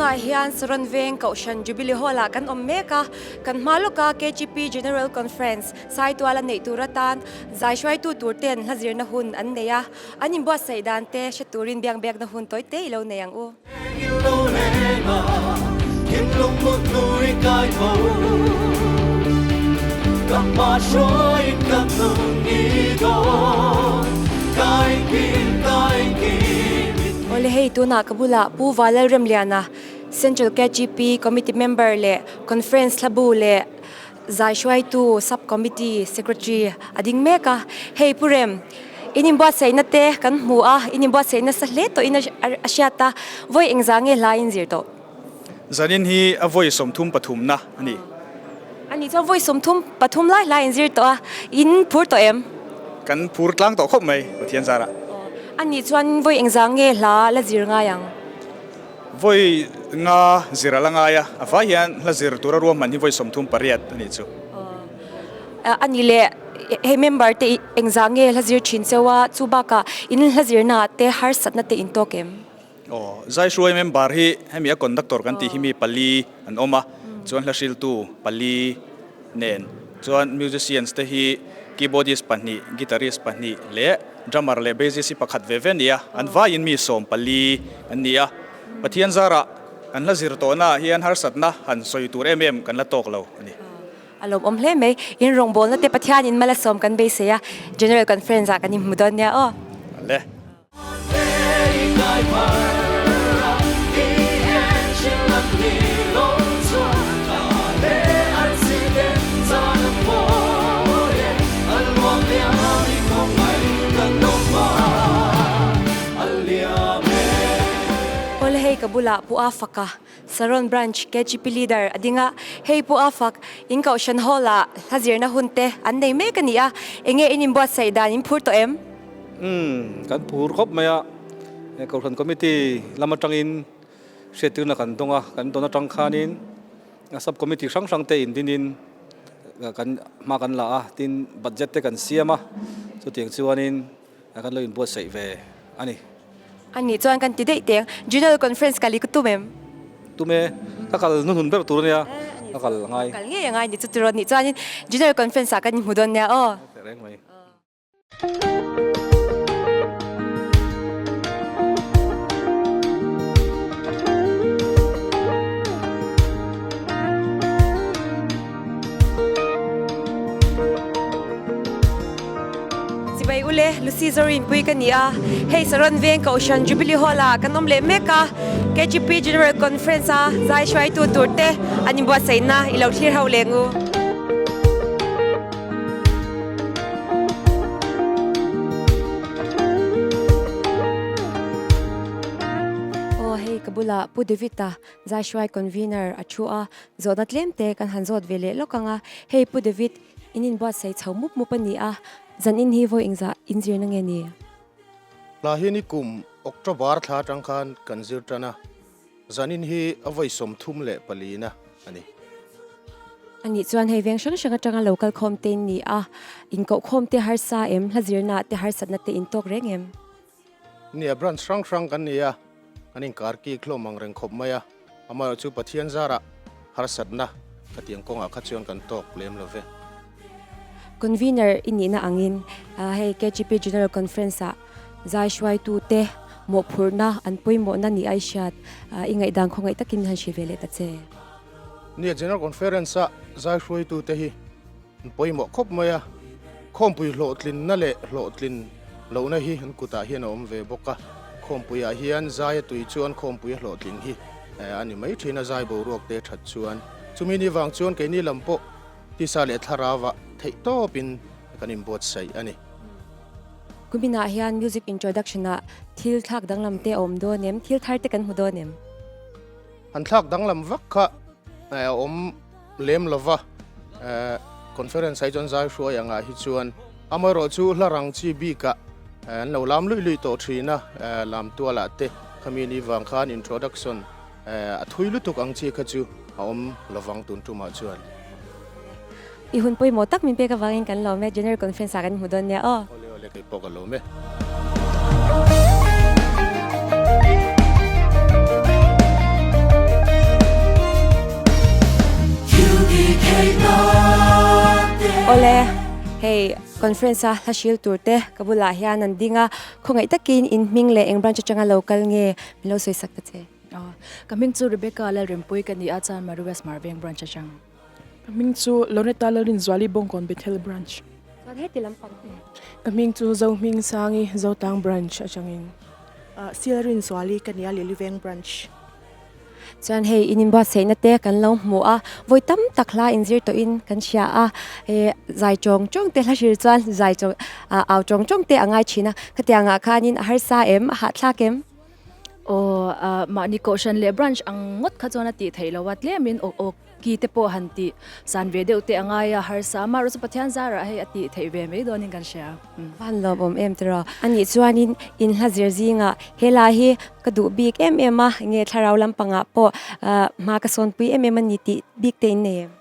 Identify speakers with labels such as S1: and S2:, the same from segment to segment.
S1: Tunah hian Saron Veng Kohhran Jubilee Hall-ah kan awm mek a, kan hma lawka KGP General Conference Saituala neih tur atan zai hruaitu tur ten hla zirna hun an nei a, an inbuatsaih dan te hre turin biak biakna hun tawi te i lo nei ang u. Awle hei tunah ka bulah Pu Valalremliana, Central KGP Committee Member leh Conference Hlabu leh Zai hruaitu Sub Committee Secretary a ding mek a, Hei Pu Rem, in inbuatsaihna te kan hmu a, in inbuatsaih nasa hle tawhin a hriat a, vawi engzah nge hla in zir tawh?
S2: Zanin hi a vawi 33na a ni.
S1: A nih chuan vawi 33 lai hla in zir tawh a, in phur tawh em?
S2: Kan phur tlang tawh khawp mai Pathian zarah.
S1: A nih chuan vawi engzah nge hla la zir ngai ang?
S2: Vawi nga zir a la ngai a, a vai hian hla zir tura ruahman hi vawi 38 a nih chu.
S1: A ni le, hei member te engzah nge hla zir thin cheu a, chu bakah in hla zirnaah te harsatna te in tawk em?
S2: Aw, Zaihruai member hi hemi a conductor kan tih hi mi pali an awm a, chuan hla hriltu pali nen chuan musicians te hi keyboardist pahnih, guitarist pahnih leh drummer leh bassist hi pakhat ve ve a ni a, an vaiin mi 14 an ni a. Pathian zarah kan hla zir tawhnaah hian harsatna han sawi tur em em kan la tawk lo a ni.
S1: A lawmawm hle mai. In rawngbawlna te Pathianin mal a sawm kan beisei a, General Conference ah kan inhmu dawn nia aw.
S2: Le.
S1: Awle hei ka bulah Pu A Faka, Saron Branch KGP Leader a ding a, hei Pu A Fak, in Kohhran Hall ah hla zirna hun te an nei mek a ni a, enge in inbuatsaih dan in phur tawh em?
S3: Umm, kan phur khawp mai a, Kohhran Committee lam atangin hriattirna kan dawng a, kan dawn atang khanin Sub Committee hrang hrang te indinin kan hma kan la a, tin budget te kan siam a, chutiang chuanin kan lo inbuatsaih ve a ni.
S1: A nih chuan kan ti daih teng, General Conference kal i ka tum em?
S3: Tum e, ka kal hnuhnun ber tur a nia, ka kal a ngai.
S1: Kal ngei a ngai ni chu tiraw nih chuanin General Conference ah kan inhmu dawn nia aw.
S3: Reng mai.
S1: Chibai ule, Lucy Zorinpui ka ni a, hei Saron Veng Kohhran Jubilee Hall ah kan awm leh mek a, KGP General Conference a zai hruaitu tur te an inbuatsaihna i lo thlir ho leng u. Aw hei ka bulah Pu David-a Zaihruai Convener a thu a, zawhna tlem te kan han zawt ve leh lawk ang a, hei Pu David in inbuatsaih chho mup mup a ni a, zan in hi vawi engzah inzirna nge ni?
S4: Hla hi ni kum October thla atang khan kan zir tan a, Zanin hi a vawi 34 na a ni.
S1: A nih chuan hei veng hrang hrang atanga lo kal khawm te in ni a, inkohkhawm te harsa em, hla zirna te harsatna te in tawk reng em?
S4: Nia, branch hrang hrang kan ni a, kan inkar kik hlawm ang reng khawp mai a, amaherawh chu Pathian zarah harsatna khatiang kawngah kha chuan kan tawk lem lo ve.
S1: Convener i nihna angin hei KGP General Conference ah Zai hruaitute mawhphurhna an pawimawhna ni ai hriat i ngaihdan khawngaih takin han hri ve leh ta che.
S4: Nia, General Conference-a zai hruaitute hi an pawimawh khawp mai a, khawmpui hlawhtlinna leh hlawhtlin lohna hi an kutah hian a awm ve bawk a, khawmpuiah hian zai a tui chuan khawmpui a hlawhtling hi a ni mai thin a, zai boruak te that chuan. Chumi ni vang chuan keini lam pawh tisa leh thlarauah theihtawpin kan inbuatsaih a ni.
S1: Kuminah hian music introduction ah thil thlak danglam te a awm dawn em? Thil thar te kan hmu dawn em?
S4: An thlak danglam vak kha a awm lem lova, conference ah hi chuan zai hruai angah hi chuan amaherawh chu hla rang chi bikah an lo lam luih luih tawh thin a, lam tualah te khami ni vang khan introduction a thui lutuk ang chi kha chu a awm lovang tun tumah chuan.
S1: I hun pawimawh tak min pek avangin kan lawm e, General Conference ah kan hmu dawn nia aw.
S4: Awle awle kei pawh ka lawm e.
S1: Awle, hei conference a hla hril tur te ka bulah hian an ding a, khawngaih takin in hming leh eng branch atanga lo kal nge min lo sawi sak ta che.
S5: Ka hming chu Rebecca Lalrempui ka ni a, chuan Mary West Marveng branch atang.
S6: Ka hming chu Loretta Lalrinzuali Bawngkawn Bethel Branch.
S1: Chuan heti lampang te.
S6: Ka hming chu Zohmingsangi Zotlang Branch atangin.
S7: Sialrinzuali ka nia Liliveng Branch.
S1: Chuan hei in inbuatsaihna te kan lo hmu a, vawi tam tak hla inzir tawhin kan hria a, he zai chawng chawng te hla hrir chuan zai chawng au chawng chawng te a ngai thin a, khatiangah khanin a harsa em, a hahthlak em?
S5: Aw, mahni kohhran leh branch ang ngawt kha chuan a tih theih loh a, tlemin aw aw ki te pawh han tih san ve deuh te a ngai a, harsa a, amaherawhchu Pathian zarah hei a tih theih ve mai dawnin kan hria.
S1: Van lawmawm em tiraw? Anih chuanin in hla zir zingah he lai hi ka duh bik em em a, nge thlarau lampangah pawh hma ka sawnpui em em a ni tih bik te in nei em?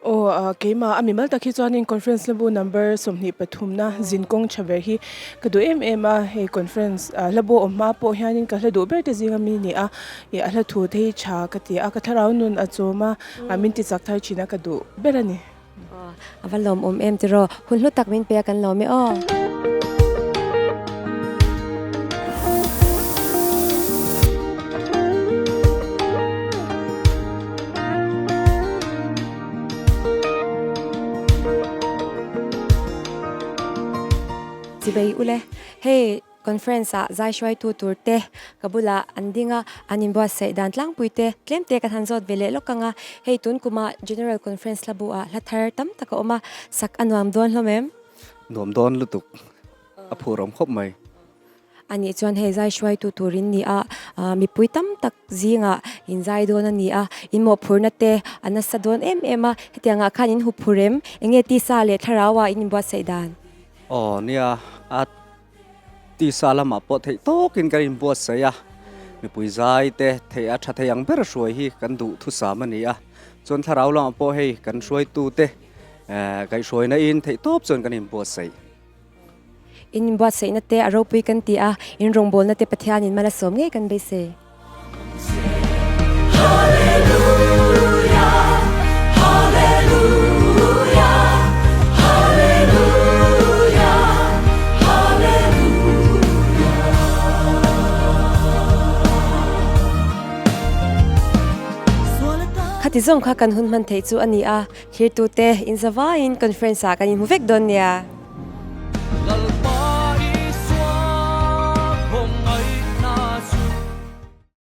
S6: Aw, keimah a mimal tak hi chuanin conference hlabu number 23 na zin kawng tha ber hi ka duh em em a, hei conference hlabu awm hma pawh hianin ka hla duh ber te zinga mi ni a, ih a hla thu te hi tha ka ti a, ka thlarau nun a chawm a, min ti chak thar thin a ka duh ber a ni.
S1: Aw, a va lawmawm em tiraw, hun hlu tak min pe a kan lawm e aw. Chibei ule, hei conference ah zai hruaitu tur te ka bulah an ding a, an inbuatsaih dan tlangpui te tlem te ka han zawt ve leh lawk ang a, hei tun kuma General Conference hla bu ah hla thar tam tak a awm a, sak a nuam dawn hlawm em?
S8: Nuam dawn lutuk, a phur awm khawp mai.
S1: Anih chuan hei zai hruaitu tur in ni a, mipui tam tak zingah in zai dawn a ni a, in mawhphurna te a nasa dawn em em a, hetiangah khan in huphur em? Enge tisa leh thlarauah in inbuatsaih dan?
S8: Aw nia, a tisa lamah pawh theih tawkin kan inbuatsaih a, mipui zai te theih a tha thei ang ber hruai hi kan duh thusam a ni a, chuan thlarau lamah pawh hei kan hruaitu te kaihhruaina in theih tawp chuan kan inbuatsaih.
S1: In inbuatsaihna te a ropui kan ti a, in rawngbawlna te Pathianin mal a sawm ngei kan beisei. Khati zawng kha kan hun hman theih chu a ni a, thirtute inzavaiin conference ah kan inhmu vek dawn nia.